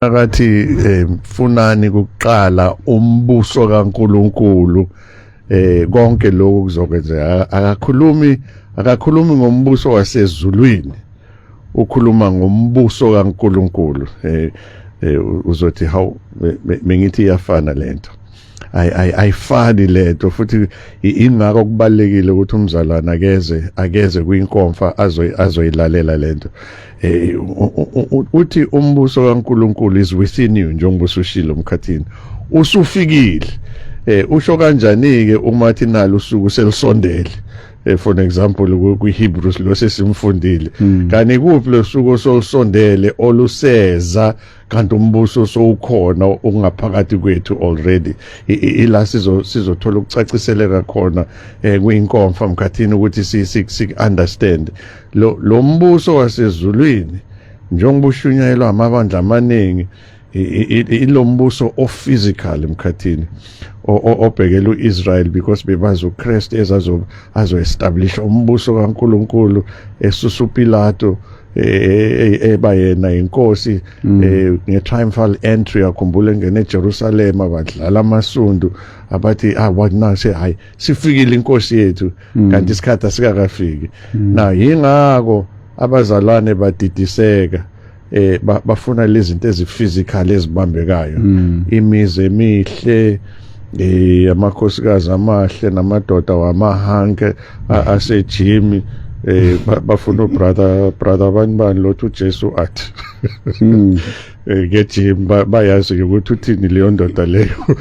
Akathi funani kuqala umbuso kaNkuluNkulu, konke lokhu kuzokwenzeka. Akakhulumi ngombuso wasezulwini, ukhuluma ngombuso kaNkuluNkulu. Uzothi hawu, bengithi iyafana lento. Ayifani lento, futhi ingakho kubalekile ukuthi umzalwane akeze kwinkomfa azoyilalela lento. Uthi umbuso kaNkuluNkulu is within you, njengoba usushilo umkhathini usufikile. Usho kanjani ke uma athi nalo usuku selisondele? For an example, kwi Hebrews lo sesimfundile, kanti kuphi lo suku osolusondele oluseza, kanti umbuso sowukhona ungaphakathi kwethu already? Ila sizothola ukucaciseleka khona kwinkomfa mkhathini ukuthi si understand lo mbuso wasezulwini njengoba ushunyayelwa amabandla amaningi. Ilombuso o-physical emkhathini obhekela uIsrael, because bebazi uChrist ezazo azo establish umbuso kaNkuluNkulu, esusa uPilato, eba yena inkosi nge-triumphal entry. Akhumbule ngene eJerusalem, abadlala amasundu, abathi, "Ah, what now?" Say, "Hayi, sifikile inkosi yethu," kanti isikhathi asikakafiki na. Yingakho abazalwane badidiseka, bafuna lezi zinto eziphysical ezibambekayo, imizi emihle, amakhosikazi amahle namadoda wamahanke asejimi. Bafuna ubrother brother bani bani lothi uJesu athi ngejim, bayazi ukuthi uthini leyo ndoda leyo.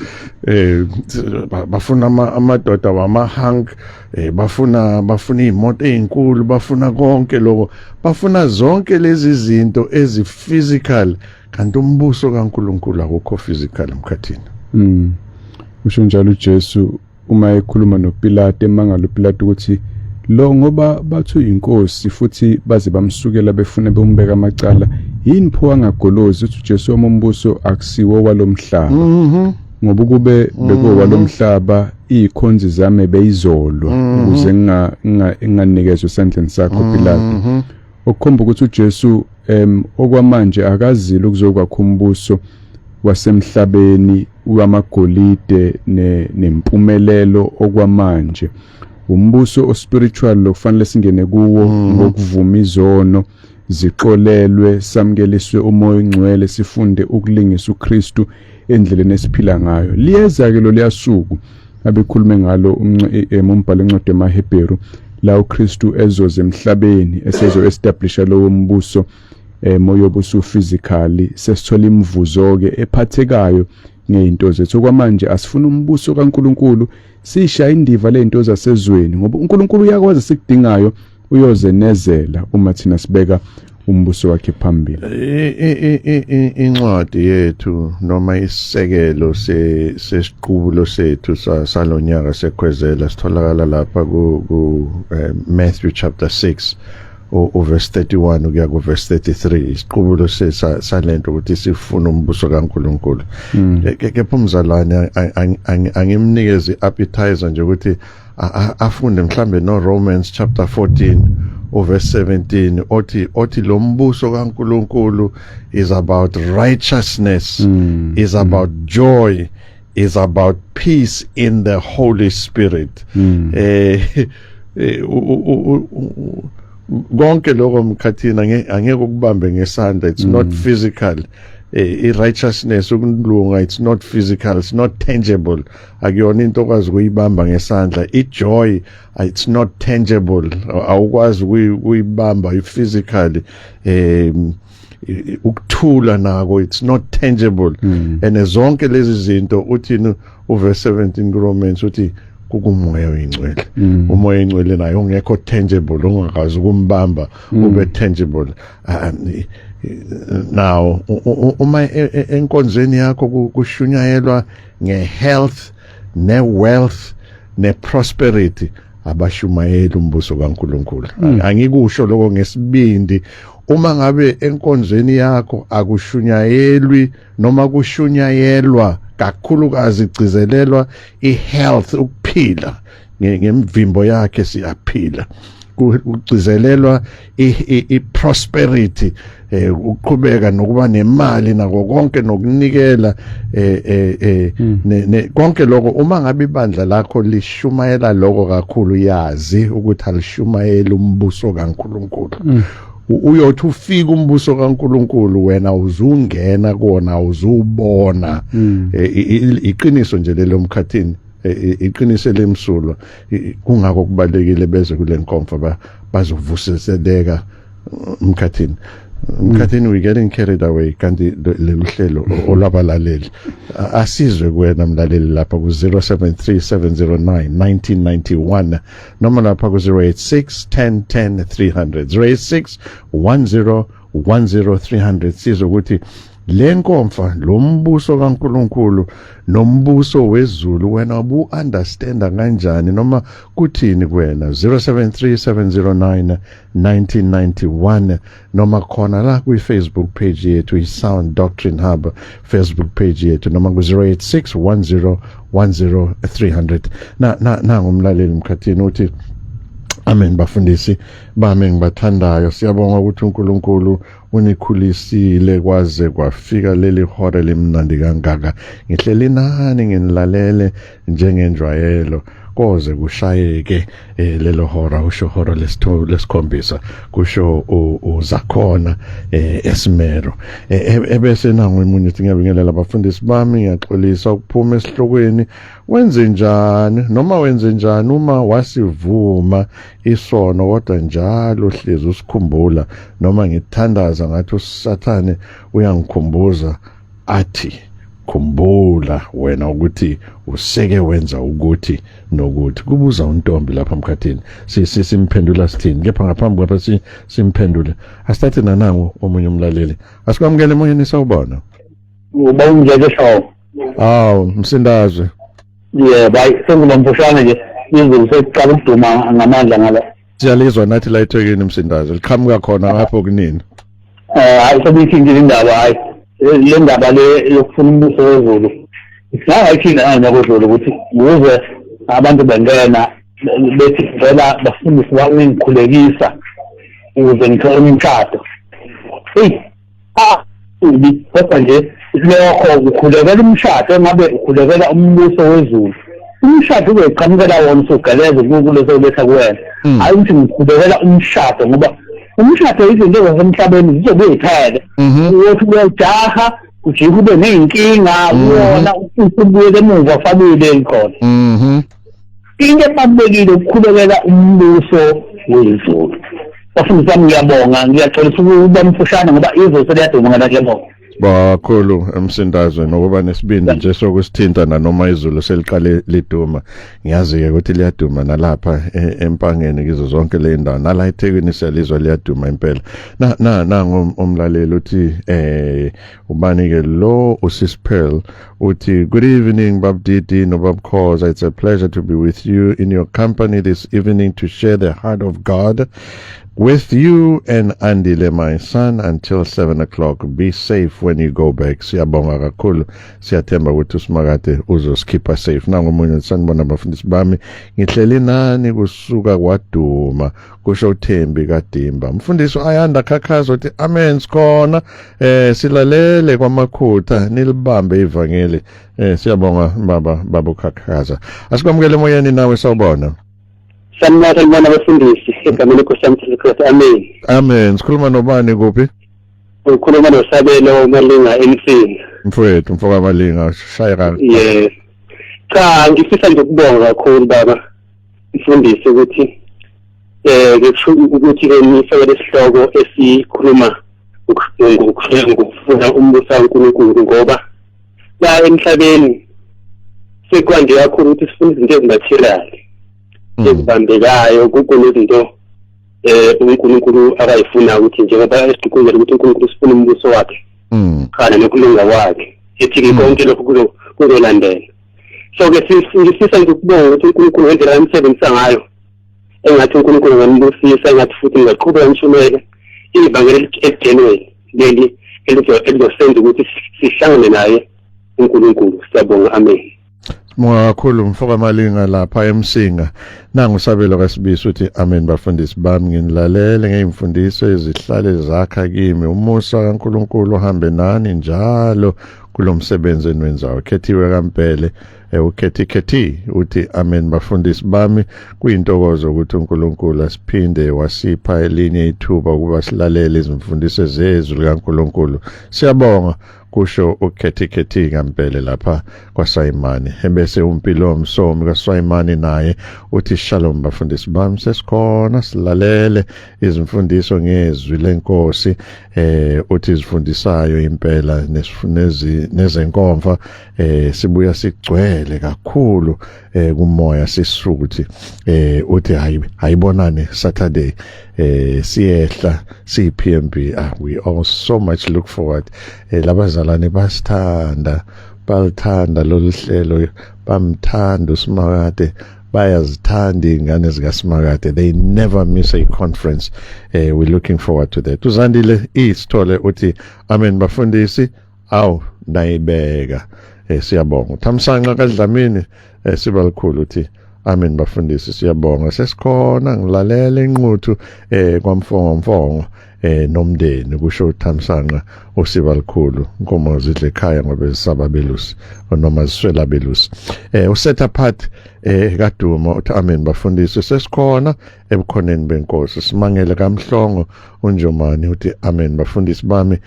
Bafuna amadoda wamahunk, bafuna imoto ezinkulu, bafuna konke lokho, bafuna zonke lezi zinto ezi physical, kanti umbuso kaNkuluNkulu akukho physical emkhathini. Usho njalo uJesu uma ekhuluma noPilato, emangala uPilato ukuthi lo ngoba bathi uyinkosi futhi baze bamsukela befuna bembeka amacala, yini pho angagolozi? Uthi uJesu, "Umbuso akusiwo walomhlaba, ngoba ukube bekowalomhlaba izikhonzi zami beyizolwa ukuze nginganikezwe esandleni sakho, Pilato." Okukhomba ukuthi uJesu okwamanje akazile ukuzokwakha umbuso wasemhlabeni wamagolide nempumelelo. Okwamanje umbuso ospiritual lokufanele singene kuwo ngokuvuma izono zixolelwe, samkeliswe umoya ongcwele, sifunde ukulingisa uKristu endleleni esiphila ngayo. Liyeza ke lo liyasuku abekhulume ngalo umbhalo encwadi emaHebheru, la uKristu ezoze emhlabeni esezo establisha lowo mbuso moyobe usu physically, sesithola imivuzo ke ephathekayo ngezinto zethu. Okwamanje asifuna umbuso kaNkuluNkulu, sishaya indiva lezinto zasezweni, ngoba uNkulunkulu uyakwazi sikudingayo, uyozenezela uma thina sibeka umbuso wakhe phambili. Incwadi yethu noma isisekelo sesiqubulo sethu salonyaka sekhwezela sitholakala lapha ku Matthew chapter 6 uverse 31 ukuya ku verse 33. Isiqubulo salento ukuthi sifuna umbuso kaNkuluNkulu. Kepha umzalwane angimnikeze appetizer nje ukuthi afunde mhlambe no Romans chapter 14 uverse 17, othi lo mbuso kaNkuluNkulu is about righteousness, is about joy, is about peace in the Holy Spirit. Konke lokho mkhathini angeke ukubambe ngesandla, it's not physical. I-righteousness, ukulunga, it's not physical, it's not tangible, akuyona into okwazi ukuyibamba ngesandla. I-joy, it's not tangible, awukwazi ukuyibamba physically. Ukuthula nako, it's not tangible. And zonke lezi zinto, uthini uverse 17 kuRomans? Uthi kukumoya oyingcwele. Umoya oyingcwele naye ongekho tangible, ongakazi ukumbamba ube tangible. Now uma enkonzweni yakho kushunyayelwa ngehealth, newealth, neprosperity, abashumayeli umbuso kaNkuluNkulu. Angikusho lokho ngesibindi. Uma ngabe enkonzweni yakho akushunyayelwi noma kushunyayelwa kakhulukazi igcizelelwa ihealth, ukuphila, ngemvimbo yakhe siyaphila. Kugcizelelwa i-prosperity, ukuqhubeka nokuba nemali nako konke, nokunikela, konke lokho. Uma ngabe ibandla lakho lishumayela lokho kakhulu, yazi ukuthi alishumayeli umbuso kaNkuluNkulu. Uyothi ufika umbuso kaNkuluNkulu, wena uzungena kuwona, uzubona. Iqiniso nje lelo, mkhathini, iqiniso lemsulwa. Kungako kubalekile beze kule nkomfa, bazovuseleka, mkhathini. Mkhathini, we getting carried away, kanti lolu hlelo olwabalaleli. Asizwe kuwena mlaleli lapha ku 073 709 1991 noma lapha ku 086 10 10 300, 086 10 10 300. Sizwe ukuthi le nkomfa, lo mbuso kaNkuluNkulu nombuso wezulu, wena ubu understanda kanjani noma kuthini kuwena? 073709 1991 noma khona la kwi Facebook page yethu, i Sound Doctrine Hub Facebook page yethu, noma ku 086 10 10 300. Na ngumlaleli, mkhathini, uthi: "Amen bafundisi bami ngibathandayo, siyabonga ukuthi uNkulunkulu unikhulisile kwaze kwafika leli hora limnandi kangaka. Ngihleli nani, nginilalele njengenjwayelo koze kushayeke lelo hora," usho hora lesitho lesikhombisa, kusho uzakhona esimero. Ebese nangu umunye uthi: "Ngiyabingelela abafundisi bami, ngiyaxolisa ukuphuma esihlokweni. Wenze njani noma wenze njani uma wasivuma isono kodwa njalo hlezi usikhumbula, noma ngithandaza ngathi uSathane uyangikhumbuza athi, khumbula wena ukuthi useke wenza ukuthi nokuthi?" Kubuza untombi lapha, mkhathini. Simphendula sithini? Kepha ngaphambi kwapha simphendule, asithathe nanangu omunye umlaleli. Asikwamukele emoyeni, sawubona. Uba umzeke shawo. Awu, msindazwe. Yebo, hayi, sengilomfushane nje, izulu sekuqala ukuduma ngamandla ngala. Siyalizwa nathi la eThekwini, msindazwe, liqhamuka khona ngapho kunini. Hayi, sebeyithintile indaba. Hayi, le ndaba le yokufuna umbuso wezulu singangayithinta nakodlula ukuthi ukuze abantu bengena bethi vela bafundisi bami ngikhulekisa ukuze ngithole umshado. Eyi, ah, ubi kodwa nje lokho ukhulekela umshado engabe ukhulekela umbuso wezulu. Umshado uzoyiqhamukela wona usugeleza uNkulunkulu esewuletha kuwena. Hayi ukuthi ngikhulekela umshado, ngoba umshado izinto zasemhlabeni zizobe ziphele. Uyothi uyajaha, ujike ube ney'nkinga kuwona, ubuyele emuva ufabile khona. Into ebalulekile ukukhulekela umbuso wezulu. Bafundisi bami, ngiyabonga, ngiyaxolisa ukuba mfushane ngoba izwe seliyaduma ngala. Ngiyabonga. Bakhulu emsindazwe nokuba nesibindi nje sokusithinta nanoma izulu seliqale liduma. Ngiyazi-ke ukuthi liyaduma nalapha eMpangeni, kizo zonke le ndawo, nala eThekwini siyalizwa liyaduma impela. Na na nangu umlaleli uthi, ubani-ke lo? Usis Pearl uthi: "Good evening, Bab Didi no Bab Khoza. It's a pleasure to be with you in your company this evening to share the heart of God with you and Andile, my son, until 7 o'clock. Be safe when you go back." Siyabonga kakhulu, siyathemba ukuthi usimakade uzosikhipha safe. Nangomunye: "Sanibona bafundisi bami, ngihleli nani kusuka kwaduma," kusho uThembi kaDimba. Mfundisi Ayanda Khakhaza uthi: "Amen, sikhona, silalele kwamakhutha, nilibambe ivangeli." Siyabonga baba, baba Khakhaza. Asikwamukele emoyeni nawe, sawubona. Sanibona, sanibona abafundisi, egameni lenkosi yami Jesu Kristu, amen. Amen. Sikhuluma nobani, kuphi? Ukhuluma noSabelo Malinga emsini. Mfowethu, mfoka Malinga, shaya. Yes, cha, ngifisa nje ukubonga kakhulu baba mfundisi ukuthi ngisho ukuthi ke nifake lesihloko esikhuluma ngokufuna umbuso kaNkulunkulu, ngoba la emhlabeni sekwande kakhulu ukuthi sifuna izinto ezi-material, ezibambekayo, kunezinto uNkulunkulu akayifuna, ukuthi njengoba esigqugquzela ukuthi uNkulunkulu sifuna umbuso wakhe khona nokulunga kwakhe, ethi-ke konke lokhu kuzolandela. So-ke ngifisa nje ukubonga ukuthi uNkulunkulu ngendlela amsebenzisa ngayo, engathi uNkulunkulu anganibusisa, engathi futhi ngingaqhubeka ngishumayele ivangeli eli-genuine leli elizosenza ukuthi sihlangane naye uNkulunkulu. Siyabonga, amen. Sibonga kakhulu mfoka Malinga lapha eMsinga. Nangu Sabelo kaSibisi uthi amen bafundisi bami, nginilalele ngeyimfundiso ezihlale zakha kimi. Umusa kaNkuluNkulu uhambe nani njalo kulomsebenzi enwenzayo. Khethiwe kaMpele, ukhethi khethi uthi amen bafundisi bami, kuyintokozo ukuthi uNkulunkulu asiphinde wasipha elinye ithuba ukuba silalele izimfundiso zezwi likaNkulunkulu. Siyabonga, kusho ukhethi khethi kaMpele lapha kwaSayimani. Ebese uMpilo Msomi kaSayimani naye uthi shalom bafundisi bami, sesikhona silalele izimfundiso ngezwi lenkosi. Uthi izifundisayo impela nezenkomfa, sibuya sigcwele kakhulu kumoya sisuthi. Uthi hayi, hayibonane Saturday, siyehla siyi PMB. Ah, we all so much look forward. Labazalwane basithanda, balithanda lolu hlelo, bamthanda uSimakade, bayazithanda ingane zikaSimakade. They never miss a conference. We're looking forward to that. Uzandile isithole uthi amen bafundisi, aw nayibeka. Siyabonga. Thamsanqa kaDlamini, siba likhulu, uthi amen bafundisi, siyabonga, sesikhona ngilalela inquthu kwamfongo mfongo nomndeni, kusho uThamsanqa usiba likhulu. Inkomo zidle ekhaya ngoba zisaba belusi noma ziswela belusi. Uset apart kaDuma uthi amen bafundisi, sesikhona ebukhoneni benkosi. Simangele kaMhlongo uNjomani uthi amen bafundisi bami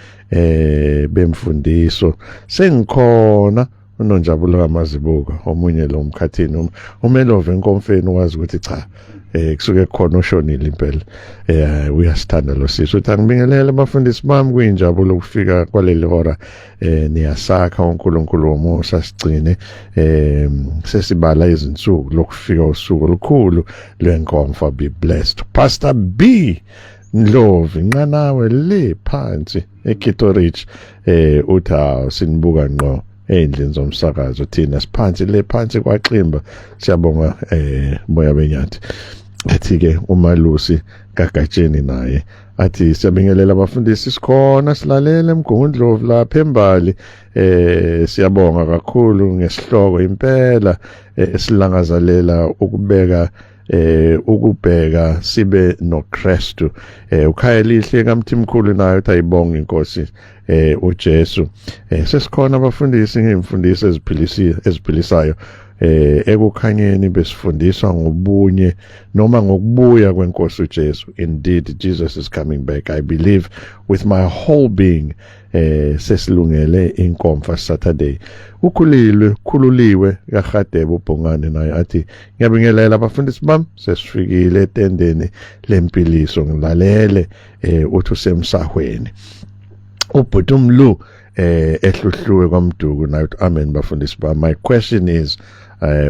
bemfundiso, sengikhona. Unonjabulo kaMazibuko omunye lo mkhathini umelove enkomfeni wazi ukuthi cha, kusuke kukhona oshonile impela. Uyasithanda lo sisi. Uthi angibingelele abafundisi bami, kuyinjabulo ukufika kwaleli hora. Niyasakha, uNkulunkulu womusa sigcine. Sesibala izinsuku lokufika usuku olukhulu lwenkomfa. Be blessed. Pastor B Ndlovu inqanawe le phansi eKito Ridge, uthi awu, sinibuka ngqo ey'ndlini zomsakazo, thina siphansi le phansi kwaXimba. Siyabonga, moya benyathi. Athi ke umalusi kaGatsheni naye athi siyabingelela abafundisi, sikhona silalele eMgungundlovu lapha embali. Siyabonga kakhulu ngesihloko impela. Silangazalela ukubeka ukubheka sibe noKristu. Ukhaya lihle kaMthimkhulu nayo uthi ayibonga inkosi uJesu. Sesikhona abafundisi ngeimfundiso eziphilisiwe eziphilisayo. Ekukhanyeni besifundiswa ngobunye noma ngokubuya kwenkosi uJesu. Indeed, Jesus is coming back, I believe with my whole being. Sesilungele inkomfa Saturday. Ukhulilwe khululiwe kaHadebe uBhongane naye athi ngiyabingelela abafundisi bami, sesifikile etendeni lempiliso, ngilalele. Uthi usemsahweni. Ubhuti umlu ehluhluwe kwaMduku naye uthi amen bafundisi bami, my question is,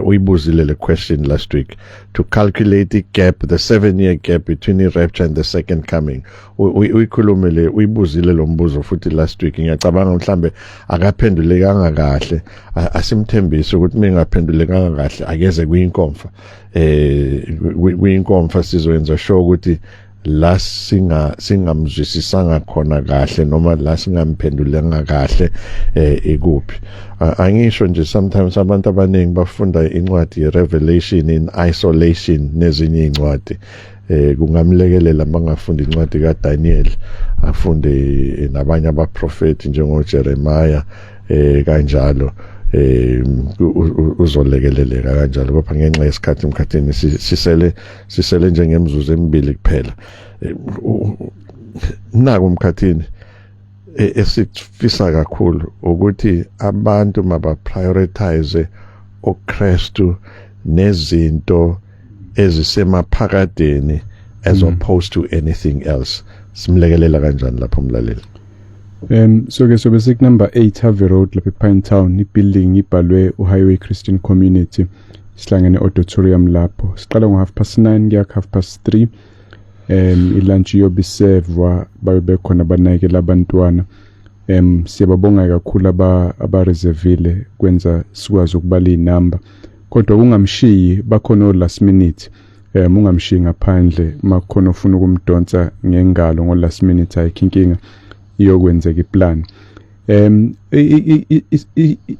uyibuzile le question last week, to calculate the gap, the 7 year gap between the rapture and the second coming. Uyikhulumile, uyibuzile lo mbuzo futhi last week. Ngiyacabanga mhlambe akaphendulekanga kahle. Asimthembise ukuthi mingaphendulekanga kahle akeze kuyinkomfa. Kuyinkomfa sizoyenza sure ukuthi la singamzwisisanga khona kahle noma la singamphendulanga kahle ikuphi. Angisho nje, sometimes abantu abaningi bafunda incwadi ye-Revelation in isolation nezinye incwadi. Kungamlekelela bangafunda incwadi kaDaniel, afunde nabanye abaprofeti njengoJeremiah kanjalo, uzolekeleleka kanjalo. Kodwa ngenxa yesikhathi emkhathini sisele njengemzuzu emibili kuphela. Naku umkhathini, esifisa kakhulu ukuthi abantu maba prioritize uKristu nezinto ezisemaphakadeni as opposed to anything else. Simlekelela kanjani lapho umlaleli? So ke sobe siku number 8 Harvey Road lapha ePinetown, ibuilding ibhalwe uHighway Christian Community. Sihlangene auditorium lapho. Siqala ngo 9:30 kuya 3:30. Ilunch iyobe isevwa, bayobe khona banakekela abantwana. Siyababonga kakhulu aba reservile kwenza sikwazi ukubala inamba. Kodwa ungamshiyi, bakhona o last minute. Ungamshiyi ngaphandle makukhona ofuna ukumdonsa ngengalo ngo last minute, ayikho inkinga, iyokwenzeka iplan.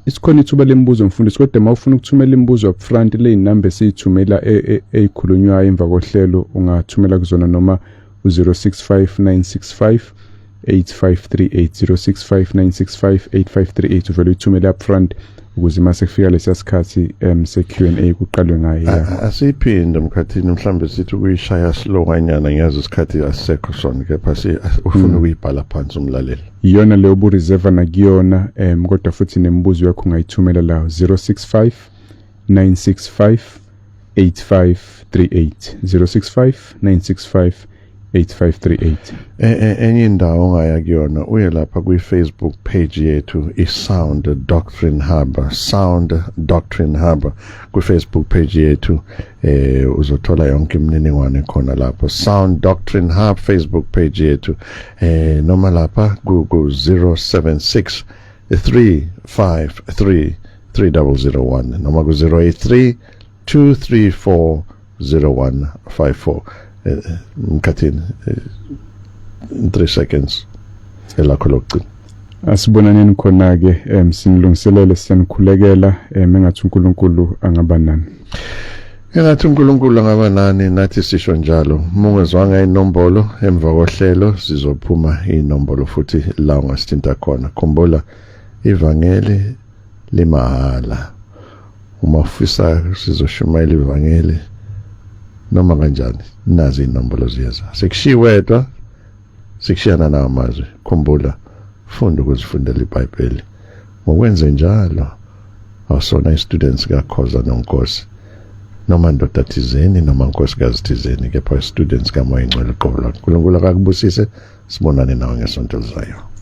Isikhona ithuba lembuzo, mfundisi, kodwa uma ufuna ukuthumela imibuzo up front, le inamba esiyithumela eyikhulunywayo emva kohlelo, ungathumela kuzona noma u-065 965 8538, 065 965 8538. Uvele uyithumele up front ukuze mase kufika lesiya sikhathi se-Q&A kuqalwe ngayo yakho. Asiyiphinde, Mkhathini, mhlambe sithi ukuyishaya slow kanyana. Ngiyazi isikhathi asisekho sona, kepha ufuna ukuyibhala phansi umlaleli. Iyona leyo obureserva nakuyona, kodwa futhi nemibuzo yakho ungayithumela la: 065 965 8538, 065 965 8538. Enye indawo ongaya kuyona, uye lapha kwi-Facebook page yethu, i-Sound Doctrine Hub, Sound Doctrine Hub kwi-Facebook page yethu. Uzothola yonke imininingwane khona lapho, Sound Doctrine Hub, Facebook page yethu, noma lapha ku 076 353 3001 noma ku 083 234 0154. Mkhathini, in 3 seconds, elakho lokugcina. Asibonaneni khona-ke. Sinilungiselele, siyanikhulekela. Engathi uNkulunkulu angaba nani. Engathi uNkulunkulu angaba nani, nathi sisho njalo. Mungezwanga inombolo, emva kohlelo sizophuma inombolo futhi la ungasithinta khona. Khumbula, ivangeli limahala. Uma ufisa sizoshumayela ivangeli noma kanjani, nazi inombolo ziyeza. Sikushiye wedwa, sikushiyana nawo amazwi. Khumbula, funda ukuzifundela iBhayibheli. Ngokwenze njalo, awusona i-students kaKhoza noNkosi noma ndoda thizeni noma nkosikazi thizeni, kepha students kaMoya Ingcwele uqobo lwakhe. uNkulunkulu akakubusise. Sibonane nawe ngesonto elizayo.